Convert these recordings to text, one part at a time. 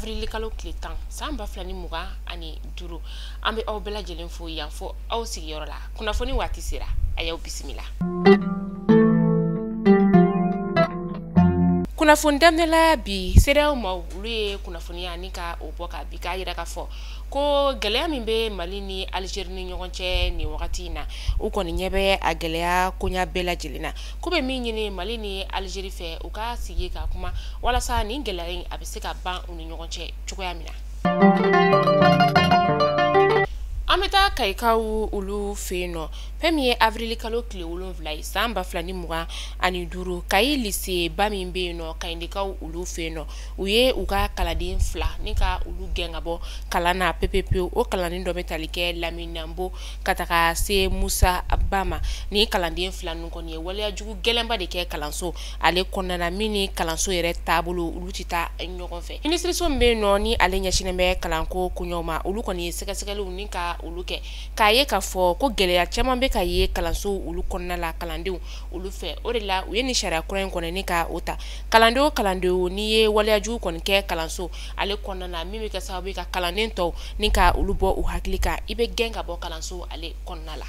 avril kalo tile 10 san 2025. An bɛ aw bɛɛ lajɛlen fo yan fo aw sigiyɔrɔ la. Kunnafoni waati sera, a y'aw bisimila. Kunnafoni daminɛ la bi, CEDEAO maaw olu ye kunnafoniya ni ka o bɔ ka bi k'a yira k'a fɔ ko gɛlɛya min bɛ Mali ni Algérie ni ɲɔgɔn cɛ nin wagati in na, u kɔni ɲɛ bɛ a gɛlɛya koɲa bɛɛ lajɛlen na. K'u bɛ min ɲini Mali ni Algérie fɛ, u ka sigi ka kuma walasa nin gɛlɛya in a bɛ se ka ban u ni ɲɔgɔn cɛ cogoya min na. An bɛ taa Kayikaw olu fɛ yen nɔ. Fɛn min ye avril kalo tile 7 ye san 2025, Kayi lycée ba min bɛ yen nɔ, Kayindikaw olu fɛ yen nɔ, u ye u ka kalanden 2 ni ka olu gɛn ka bɔ kalan na pewu. O kalanden dɔ bɛ tali kɛ Laminanbo ka taga se Musa Ba ma. Ni kalanden 2 ninnu kɔni ye waleya jugu gɛlɛnba de kɛ kalanso ale kɔnɔna na, min ni kalanso yɛrɛ taabolo olu tɛ taa ɲɔgɔn fɛ. Minisiriso min bɛ yen nɔ ni ale ɲɛsinnen bɛ kalanko koɲɛw ma, olu kɔni ye sɛgɛsɛgɛliw ni ka olu kɛ k'a ye k'a fɔ ko gɛlɛya caman bɛ ka ye kalanso olu kɔnɔna la kalandenw olu fɛ. O de la u ye nin sariya kura in kɔni ni ka o ta. Kalanden o kalanden n'i ye waleya jugu kɔni kɛ kalanso ale kɔnɔna na, min bɛ kɛ sababu ye ka kalanden tɔw ni ka olu bɔ u hakili kan, i bɛ gɛn ka bɔ kalanso ale kɔnɔna la.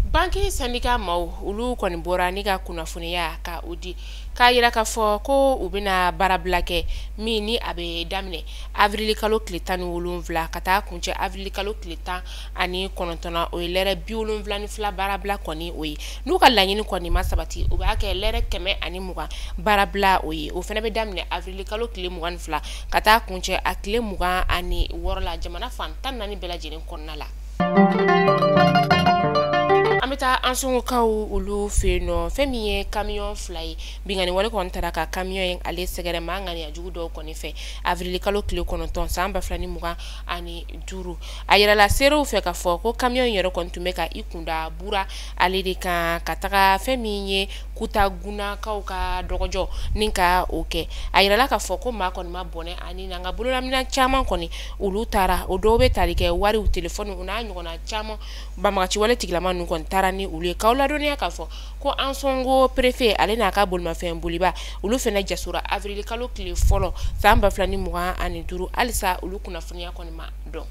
Banque syndicat maaw olu kɔni bɔra ni ka kunnafoniya ka o di k'a yira k'a fɔ ko u bɛna baarabila kɛ min ni a bɛ daminɛ avril kalo tile 17 ka taa kuncɛ avril kalo tile 19 na. O ye lɛrɛ 72 baarabila kɔni o ye. N'u ka laɲini kɔni ma sabati, u b'a kɛ lɛrɛ 120 baarabila o ye. O fana bɛ daminɛ avril kalo tile 22 ka taa kuncɛ a tile 26 la jamana fan 14 bɛɛ lajɛlen kɔnɔna la. An bɛ taa Ansongokaw olu fɛ yen nɔ. Fɛn min ye camion 2 ye, binkanni wale kɔni taara ka camion in ale sɛgɛrɛ maa ŋaniya jugu dɔw kɔni fɛ avril kalo tile 9 san 2025. A yirala seerew fɛ k'a fɔ ko camion in yɛrɛ kɔni tun bɛ ka i kunda Bura ale de kan ka taga fɛn min ye Kutagunakaw ka dɔgɔjɔ ni ka o kɛ. A yirala k'a fɔ ko maa kɔni ma bɔnɛ ani na, nka bololaminɛn caman kɔni olu taara. O dɔw bɛ tali kɛ wariw, telefɔni u n'a ɲɔgɔnna caman. Banbagaci wale tigilama ninnu kɔni taara ni olu ye. K'aw ladɔnniya k'a fɔ ko Ansongo préfet ale n'a ka bolimafɛn boliba olu fana jasora avril kalo tile fɔlɔ san 2025. Halisa olu kunnafoniya kɔni ma dɔn.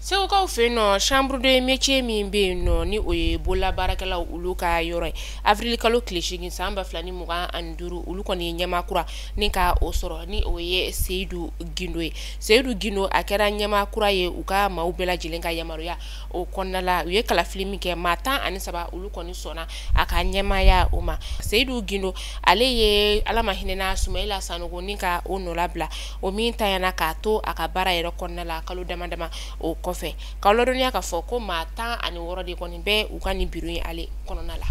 Segukaw fɛ yen nɔ, chambre de métier min bɛ yen nɔ ni o ye bololabaarakɛlaw olu ka yɔrɔ ye, avril kalo tile 8 san 2025, olu kɔni ye ɲɛmaa kura ni ka o sɔrɔ ni o ye Seyidu Gindo ye. Seyidu Gindo a kɛra ɲɛmaa kura ye u ka maaw bɛɛ lajɛlen ka yamaruya o kɔnɔna la. U ye kalafili min kɛ, maa 13 olu kɔni sɔnna a ka ɲɛmaaya o ma. Seyidu Gindo ale ye Ala ma hinɛna Sumayila Sanogo ni ka o nɔlabila, o min tanyana k'a to a ka baara yɛrɛ kɔnɔna la kalo dama dama o kɔfɛ. K'aw ladɔnniya k'a fɔ ko maa 16 de kɔni bɛ u ka nin biro in ale kɔnɔna la.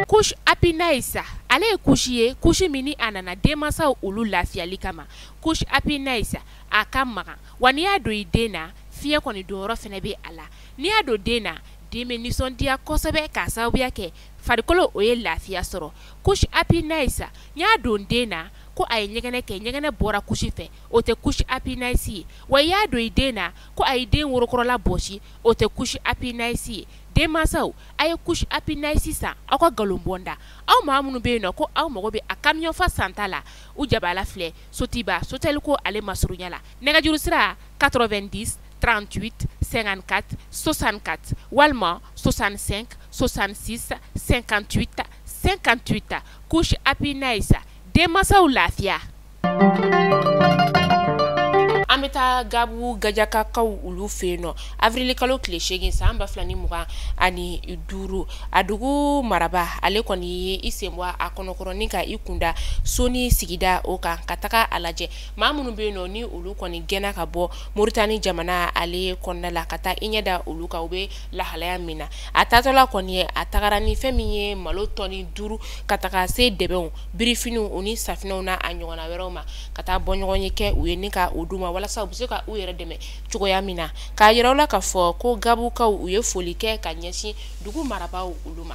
Couche Happy Nice ale ye couche ye, couche min ni a nana denmansaw olu lafiyali kama. Couche Happy Nice a ka magan, wa n'i y'a don i den na, fiɲɛ kɔni donyɔrɔ fana bɛ a la. N'i y'a don den na, den bɛ nisɔndiya kosɛbɛ k'a sababuya kɛ farikolo o ye lafiya sɔrɔ. Couche Happy Nice n y'a don den na ko a ye ɲɛgɛnɛ kɛ, ɲɛgɛnɛ bɔra couche fɛ, o tɛ couche Happy Nice ye. Wa i y'a don i den na ko a ye den worokɔrɔla bɔsi, o tɛ couche Happy Nice ye. Denmansaw a ye couche Happy Nice san aw ka nkalon bɔ da. Aw maa minnu bɛ yen nɔ ko aw mago bɛ a camion fa santa la, u jabala filɛ Sotiba Soteliko ale masurunya la. Nɛgɛjuru sira 90 38 54 64 walima 65 66 58 58. Couche Happy Nice, denmansaw lafiya. An bɛ taa Gabu Gajakakaw olu fɛ yen nɔ. Avril kalo tile 8 san 2025, a dugu maraba ale kɔni ye i sen bɔ a kɔnɔkɔrɔ ni ka i kunda Soni sigida o kan ka taga a lajɛ maa minnu bɛ yen nɔ ni olu kɔni gɛnna ka bɔ Moritani jamana ale kɔnɔna la ka taa i ɲɛ da olu kan, u bɛ lahalaya min na. A taatɔla kɔni ye a tagara ni fɛn min ye malo tɔni 5 ka taga se dɛbɛnw, birifiniw u ni safinɛw n'a a ɲɔgɔnna wɛrɛw ma, ka taa bɔ ɲɔgɔn ye kɛ u ye ni ka o d'u ma walasa u bɛ se ka u yɛrɛ dɛmɛ cogoya min na. K'a yira u la k'a fɔ ko Gabukaw u ye foli kɛ ka ɲɛsin dugu marabaaw olu ma.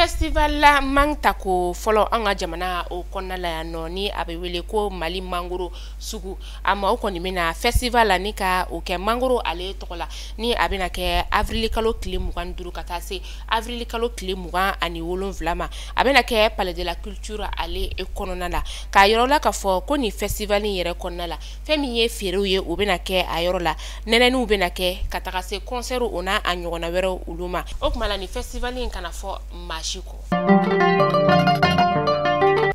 Festival la man ta ko fɔlɔ an ka jamana o kɔnɔna la yan nɔ, ni a bɛ wele ko Mali mangoro sugu, a maaw kɔni bɛna festival la ni ka o kɛ mangoro ale tɔgɔ la, ni a bɛna kɛ avril kalo tile 25 ka taa se avril kalo tile 27 ma. A bɛna kɛ Palais de la Culture ale kɔnɔna la. K'a yɔrɔ la k'a fɔ ko nin festival in yɛrɛ kɔnɔna la, fɛn min ye feerew ye, o bɛna kɛ a yɔrɔ la, nɛnɛniw bɛna kɛ ka taga se concert o n'a a ɲɔgɔnna wɛrɛw olu ma. O tuma la nin festival in kana fɔ maa si kɔ.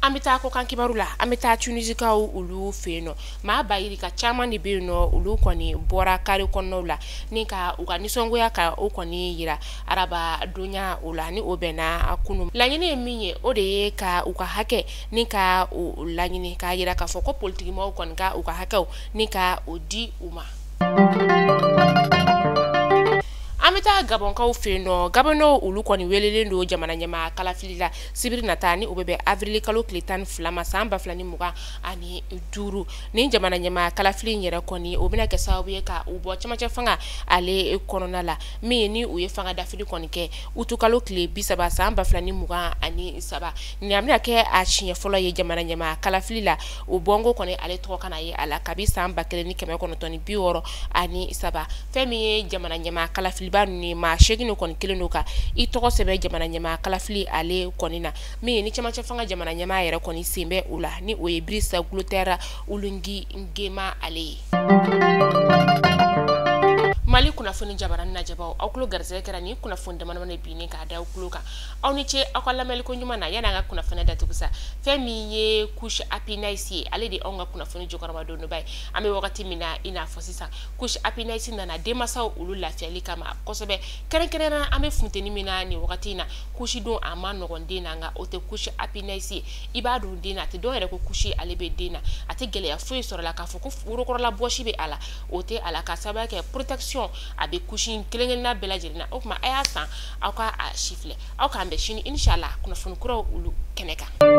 An bɛ taa kɔkan kibaru la, an bɛ taa Tunisikaw olu fɛ yen nɔ. Maa ba yirika caman de bɛ yen nɔ, olu kɔni bɔra kare kɔnɔnaw la ni ka u ka nisɔngoya ka o kɔni yira araba donya o la, ni o bɛnna kunun. Laɲini ye min ye, o de ye ka u ka hakɛ ni ka o laɲini, k'a yira k'a fɔ ko politikimɔgɔw kɔni ka u ka hakɛw ni ka o di u ma. An bɛ taa Gabɔnkaw fɛ yen nɔ. Gabɔnɛw olu kɔni welelen don jamana ɲɛmaa kalafili la sibiri nata, ni o bɛ bɛn avril kalo tile 12 ma san 2025. Ni jamana ɲɛmaa kalafili in yɛrɛ kɔni, o bɛna kɛ sababu ye ka u bɔ cɛmancɛ fanga ale kɔnɔna la, min ni u ye fanga dafili kɔni kɛ utu kalo tile 30 san 2023. Nin a bɛna kɛ a siɲɛ fɔlɔ ye jamana ɲɛmaa kalafili la o bɔnko kɔni ale tɔgɔ kana ye a la kabi san 1963. Fɛn min ye jamana ɲɛmaa kalafili ba ninnu ye, maa 8 kɔni kelen don ka i tɔgɔ sɛbɛn jamana ɲɛmaa kalafili ale kɔni na, min ye ni cɛmancɛ fanga jamana ɲɛmaa yɛrɛ kɔni sen bɛ o la, ni o ye Brice Clotaire Oligui Nguema ale ye. Mali kunnafoni jabarani lajɛbaw, aw tulo garisɛgɛ kɛra ni kunnafoni damadama de binnen k'a da aw tulo kan. Aw ni ce aw ka lamɛnliko ɲuman na. Yanni an ka kunnafoni datugu sa, fɛn min ye couche Happy Nice ye, ale de anw ka kunnafoni jɔkɔrɔba donba ye. An bɛ wagati min na i n'a fɔ sisan, couche Happy Nice nana denmansaw olu lafiyali kama kosɛbɛ, kɛrɛnkɛrɛnnenya an bɛ funteni min na nin wagati in na, couche don a ma nɔgɔn den na, nka o tɛ couche Happy Nice ye. I b'a don den na, a tɛ dɔn yɛrɛ ko couche ale bɛ den na, a tɛ gɛlɛya foyi sɔrɔ la k'a fɔ ko worokɔrɔla bɔsi bɛ a la, o tɛ a la, k'a sababu kɛ protection a bɛ couche in kelen kelenna bɛɛ lajɛlen na. O tuma a y'a san, aw ka a si filɛ, aw k'an bɛn sini inshallah kunnafoni kuraw olu kɛnɛ kan.